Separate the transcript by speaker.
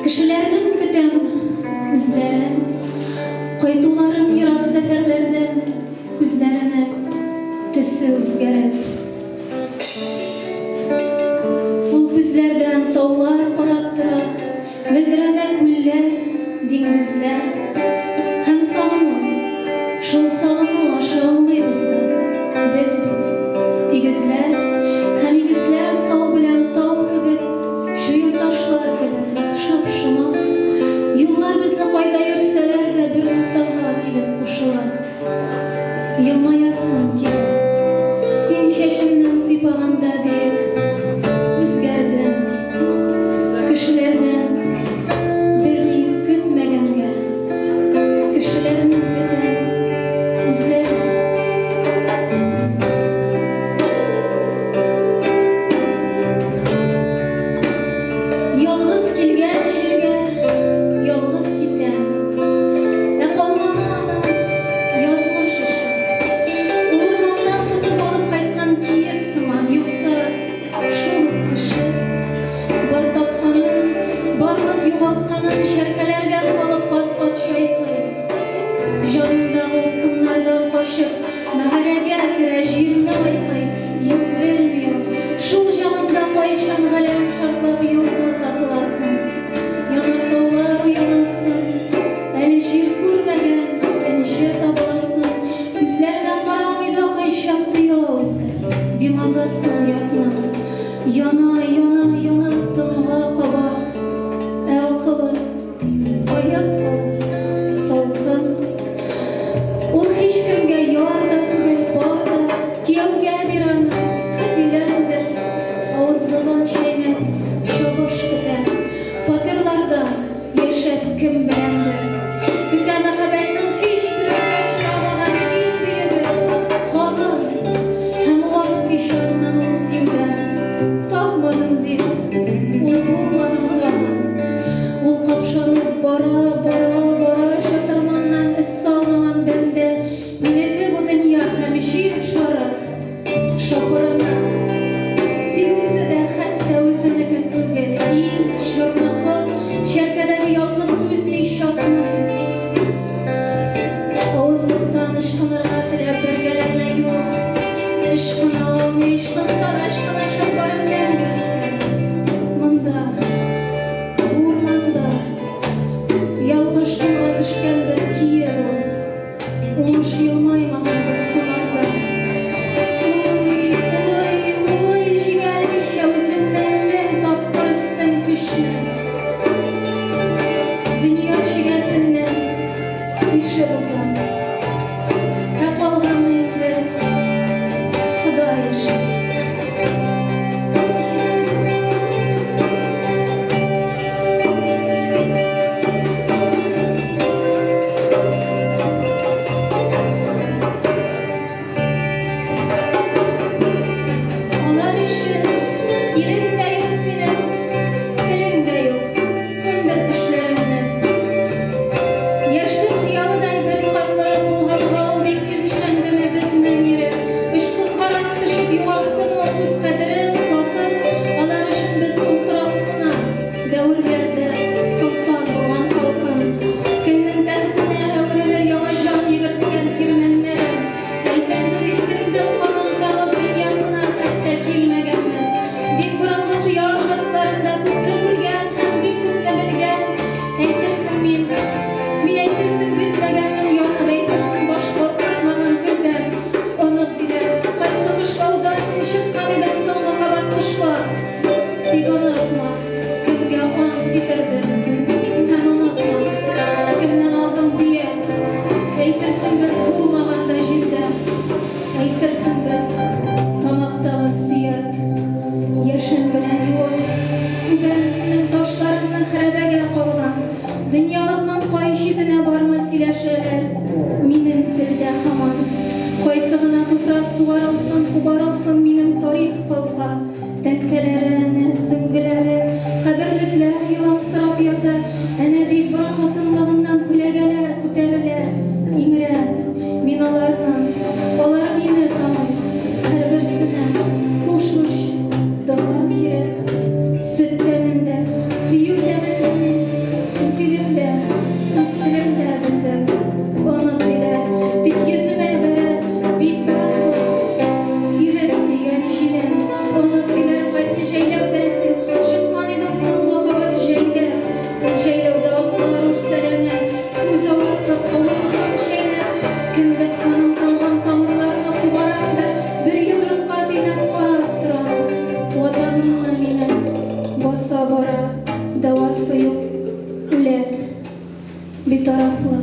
Speaker 1: Кешеләрнең көтәм үзләрен, Кайтуларын ерак сәфәрләрдән, Күзләренең төсе үзгәреп. Ул күзләрдән таулар карап тора, Мөлдерәмә күлләр, диңгезләр. Һәм сагыну, шул сагыну аша аңлыйбыз да, без бит, тигезләр һәм игезләр тау белән тау кебек, чуерташлар кебек, шоп-шома. Юллар безне кайда йөртсәләр дә бер ноктага килеп кушыла. Елмаясым килә. Син чәчемнән сыйпаганда диеп үзгәрдем. Кешеләрдән берни көтмәгәнгә. Кешеләрнең көтәм үзләрен. Ялгыз килгән җиргә ялгыз китәм. Ә калганы аның язмыш эше. Ул урманнан тотып алып кайткан киек сыман, юкса шул ук кеше. Бар тапканын, барлык югалтканын чәркәләргә салып кат-кат чайкый. Җанындагы упкыннардан качып, мәгарәгә керә, җирне айкый, юк, белми ул, шул җанында кайчан галәм шартлап йолдыз атыласын, янартаулар уянасын, әле җир күрмәгән энҗе табыласын, күзләренә карамый да кайчак тоя үзе, бимазасын ятның. Яна, яна, яна тынга каба, ә акылы. Аек ул, салкын. Ул һичкемгә яр да түгел, пар да. Кияүгә бир аны, хет өйләндер. Авызлыгын чәйнәп, чабыш көтә. Фатирларда яшәп кем беләндер. Көтә мәхәббәтнең һич берәүгә очрамаган иң бөеге, хагын. Һәм ваз кичә аннан ул сөюдән. Тапмадым дип, ул булмадым тагын. Ул капшанып бара, бара, бара, чатырманнан эз салмаган бәндә, минеке бу дөнья һәм Җир шары шопырына. Тик үзе дә хәтта үзенеке түгел, ил, чорныкы, чәркәдәге ялкын түзми чатный. Авызлыктан ычкынырга теләп бәргәләнә, юк, ычкына алмый, ычкынса да ычкыначак бары мәңгелеккә. Монда. Бу урманда ялгыш кулга төшкән бер киек ул. Уңыш елмаймаган бер сунарда. Улый, улый, улый җиңәлмичә үзеннән мең тапкыр өстен көчне. Дөнья чигәсеннән тишеп уза. Ә калганы инде Ходай эше. Алар өчен илең дә юк синең, телең дә юк, сүндер тешләреңне. Яшьлек хыялыдай беркатлырак булганга ул бик тиз өшәндеме безнең ирек? Очсызгарак төшеп югалттымы ул үз кадерен, затын? Алар өчен без олтырак кына, дәверләрдә солтан булган халкын. Кемнең тәхетенә әверелер яңа җан йөгерткән кирмәннәрем? Әйтерсең мин кендек канын тамып дөньясына хәтта килмәгәнмен. Бик борынгы кояш асларында күпне күргән һәм бик күпне белгән. Әйтерсең мин, мин әйтерсең бетмәгәнмен янып, әйтерсең баш калкытмаган көлдән. Оныт, диләр, кайсы кышлауда син чыккан идең соңгы кабат кышла. Тик онытма, кемгә ант китердең. Һәм онытма, кемнән алдың бия. Әйтерсең без булмаган да җирдә. Әйтерсең без тамактагы сөяк. Яшем белән юып, үбәм синең ташларыңны хәрабәгә калган. Дөньялыкның кай читенә барма сөйләшәләр минем телдә һаман. Кайсы гына туфрак сугарылсын, кубарылсын минем тарих калка. Тәңкәләре әнә, сөңгеләре, каберлекләр еламсырап ята, әнә бик борынгы тынлыгыннан күләгәләр күтәрелә, иңрәп. Мин аларны, алар мине таный. Һәрберсенә куш уч дога кирәк. Сөт тәмендә, сөю тәмендә мин. битарафлык.